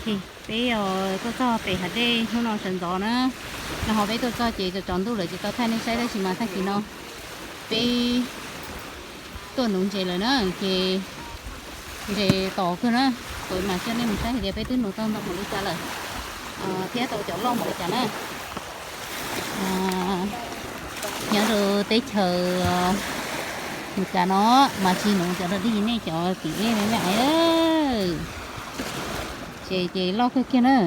Peb tuaj txog pem hav dej hnub no sawv ntxov na, nag hmo peb tuaj txog ces tsaus ntuj lawm ces tsis tau thaij nej saib tab sis mas tag kis no peb tuaj nuv ntses lawm na, ces ntses tom kawg na, kuv mam coj nej mus saib hais tias peb twb nuv tau ntau npaum li cas lawm, thiab tau cov loj npaum li cas na. Nyob rau teb chaws Meskas no mas tsis nuv cov dog dig nej cov tim ej me me, ces ces loj kawg kiag na.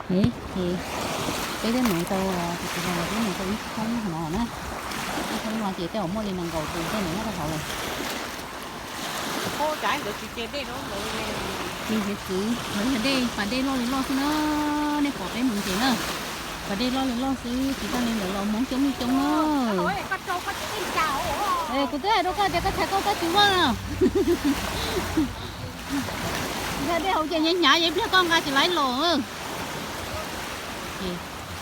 Ces peb twb nuv tau, tus tsis zoo los peb nuv tau ib thoob no na, ib thoob no ces tej zaum muaj li nees nkaum tus tej ntawd nyob rau hauv lawm. Ces hiav txwv, yog dej pas dej loj li loj xwb na, nej pom peb nuv ntses na, pas dej loj li loj xwb, tsis tag li ntawd los hmoob coob li coob na. Kuv twb hais rau koj tias koj txhais koj koj tsis muaj no. Yog dej hauv ces hnyav hnyav ces ib pliag koj nqa tsis laib los.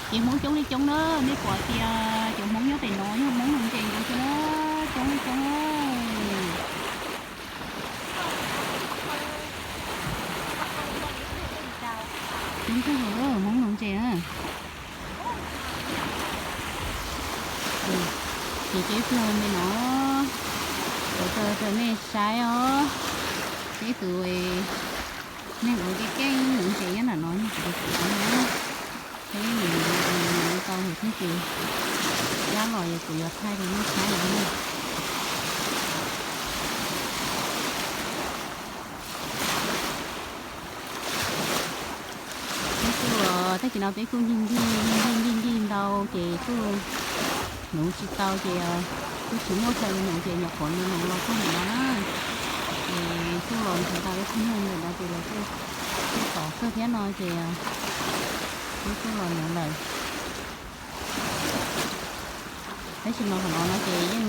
Ces hmoob coob li coob na, nej pom tias cov hmoob nyob pem no yog hmoob nuv ntses ntawd xwb na, coob li coob. Coob kawg nkaus hmoob nuv ntses na. Ces cov ib pliag me no kuv tso rau nej saib os, peb tus neeg ua keej keej nuv ntses nyob nram no yog kuv tus txiv na, peb nim nuv tau hauv thiab ces zab los kuv yuav thaij rau nej saib no. Peb kuj, tag kis no peb kuj ncig ncig ncig ncig ncig ncig ntau ces kuj nuv tsis tau ces kuj tsis muaj chaw li nuv ces nyuam qhuav li nuv los txog ntawm no na. Ces kuj los nrhiav tau ib tug nyuag ntawm no ces lawv kuj tom kawg thiab no ces peb kuj los nuv lawm. Tab sis mas qhov no no ces yeej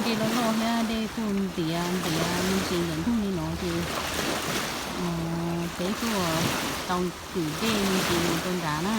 dej loj loj thiab dej kuj ntiav ntiav me ntsis ntawm ntug li no ces peb kuj tau kwm dej me ntsis mus rau nrad na.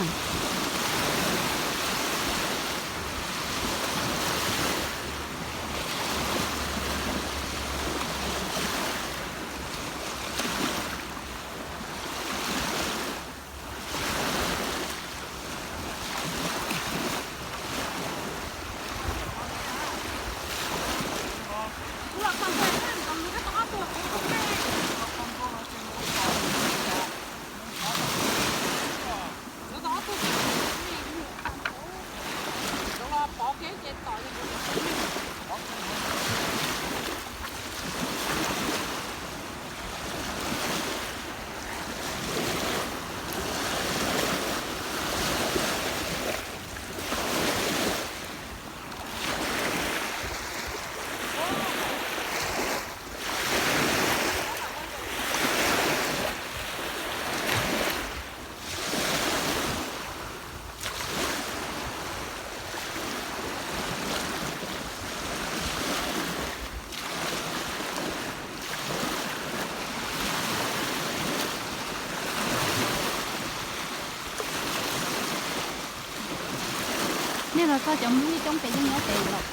Nej los txog cov Hmoob coob pem yeej nyob pem los?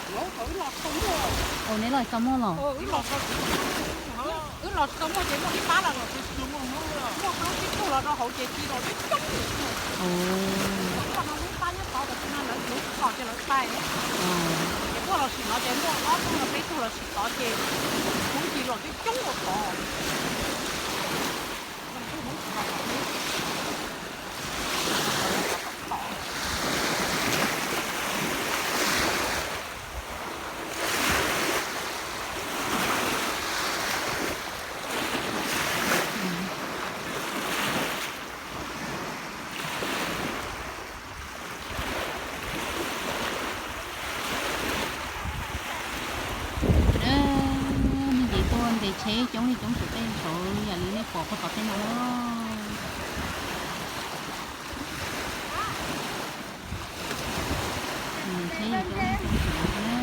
Ua neb los tsis tau muaj los? Wb los tsis tau muaj ces muaj ib pab los, muaj plaub tsib tug los rau hauv ces ci los coob coob. Muaj no muaj ib pab nyob tod tab sis no lawv yuav tsis txog ces lawv pais. Ces muaj los sim no ces muaj ob tug los peb tug los sim tod ces Hmoob ci los coob coob ua tod. Nej ces tuaj ntes tsheb coob li coob saum tej saud yam li nej pom puag tom tej no. Tsheb coob li coob saud na.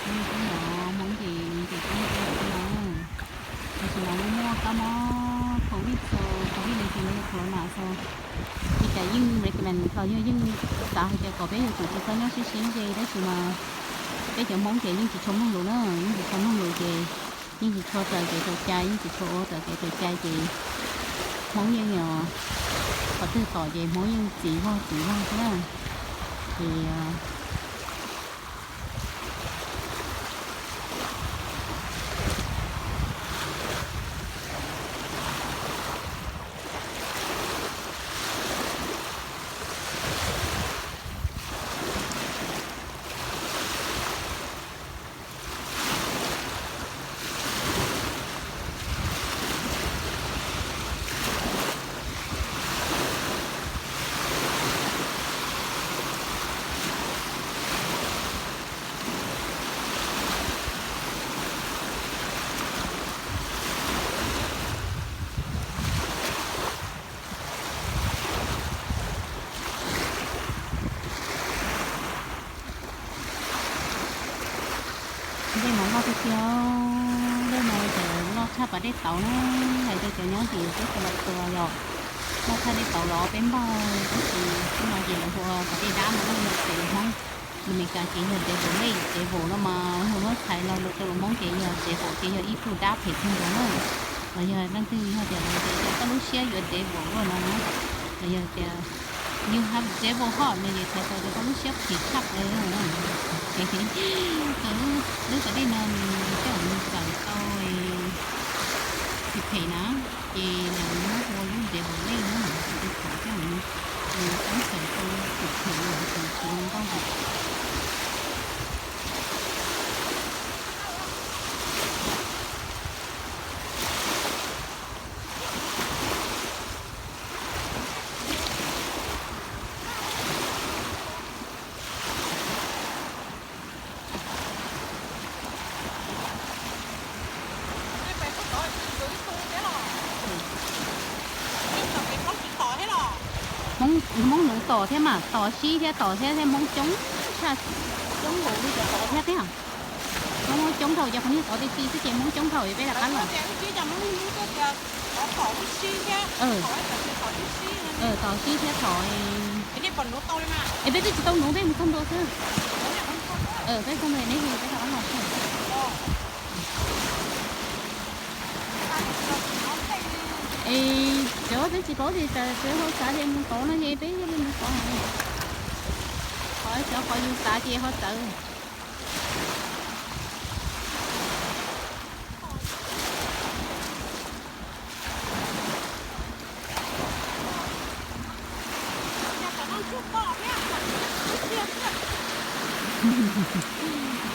Coob li coob no, Hmoob ces ntes coob li coob saud na. Tam sim no muaj muaj kab mob covid xo, covid nineteen los yog corona xo, li cas yeej recommend los yog yeej xav hais tias kom peb yuav tsum tsis txhob nyob sib sib ze tab sis mas Peb cov Hmoob ces yeej tsis tshua mloog lus na, yeej tsis tshua mloog lus ces yeej tsis tshua raws kev raws cai, yeej tsis tshua ua raws kev raws cai ces Hmoob yeej, qhov twg tom ces Hmoob yeej txim vog txim vog xwb na. Ces Dej mas loj tiag tiag, dej no ces loj tshaj pas dej tauv na, hais rau cov nyob tim teb chaws Los Tsuas yom, loj tshaj dej tauv los peb npag, tab sis no ces lawv hu ua pas dej dab no, yog tsev Hmoob Amelikas ces yog devil lake, devil no mas yog muab txhais lo lus rau lus Hmoob ces yog devil ces yog ib tug dab phem kawg nkaus na. Los yog leej twg yog tias lawv tias koj lub siab yuav devil luaj no na, los yog tias you have devil heart no ces txhais tau tias koj lub siab phem tshaj plaws. Ces lub pas dej no nws coj nws tawm tau tsis phem na, ces lawv muab hu ua lub devil lake na, ces thaum coj nws tawm tau tsis phem na, ces tsis zoo nkauj heev. Hmoob, Hmoob nuv tom thiab mas, tom sib thiab tom thiab, thiab Hmoob coob tshaj, coob npaum li cov tod thiab tiag. Hmoob coob dhau, cov qhov niag tod ti ti xwb ces Hmoob coob dhau peb rov qab los. Tom sib thiab tom, es peb twb tsis tau nuv, peb mus txog ntua xwb. Peb txog ntua neb hu peb rov qab los xwb. Es cov peb tsis paub ces txawm ho xav tias mus tod no ces peb thiaj li mus tod. Qhov xyov qhov yus xav ces ho txawv.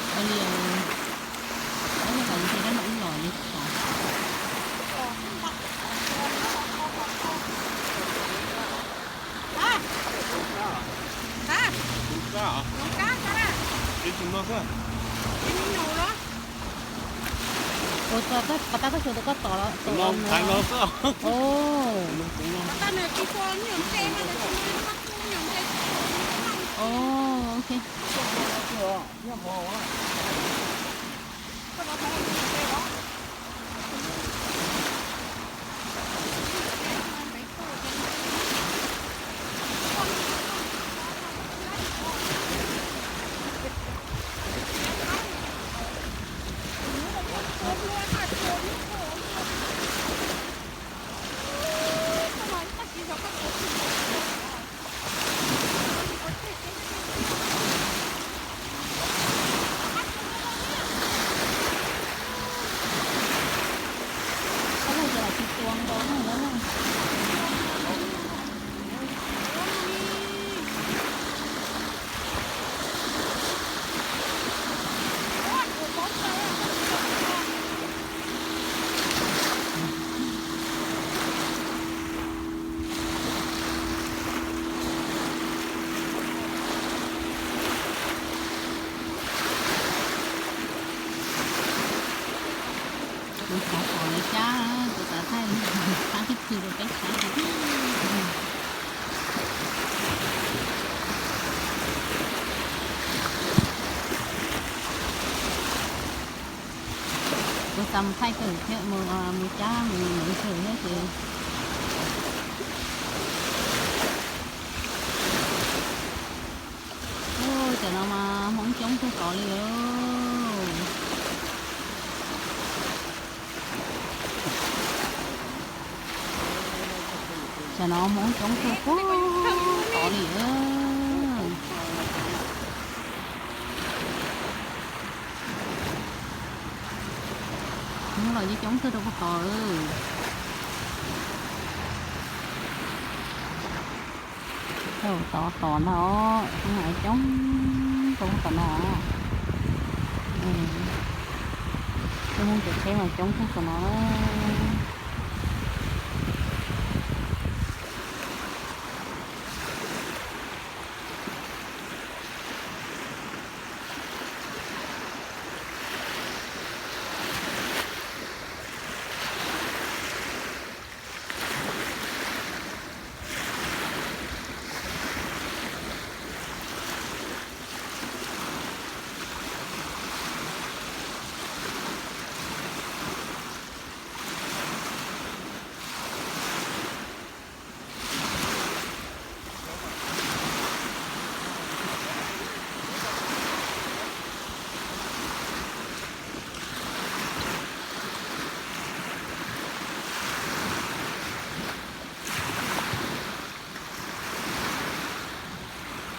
Ua li, ua li, ib los li tod. Ua, pas tau koj xyuas tus koj tom los. Kuv xav tom lawv cab, kuv xav thaij qab tib txwm rau peb saib. Kuv xav mus thaij kawm thiab, mus cab mus ntawd kawm thiab ces, ua cas no mas Hmoob coob. Tag tod li. Tam no mus ub coob tag puag tod li. Hnub los yeej coob tag rau puag tod. Tod tom no, coob rau puag tom no. Cov Hmoob tsev tsheb mas coob tag tom no.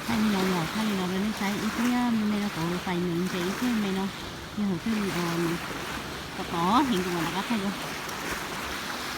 Thaj li no yog thaj li no rau nej saib ib pliag me me no, kuv pais mus ntses ib pliag me no, yog hauv twg tom tod heev kuv mam rov qab thaij dua.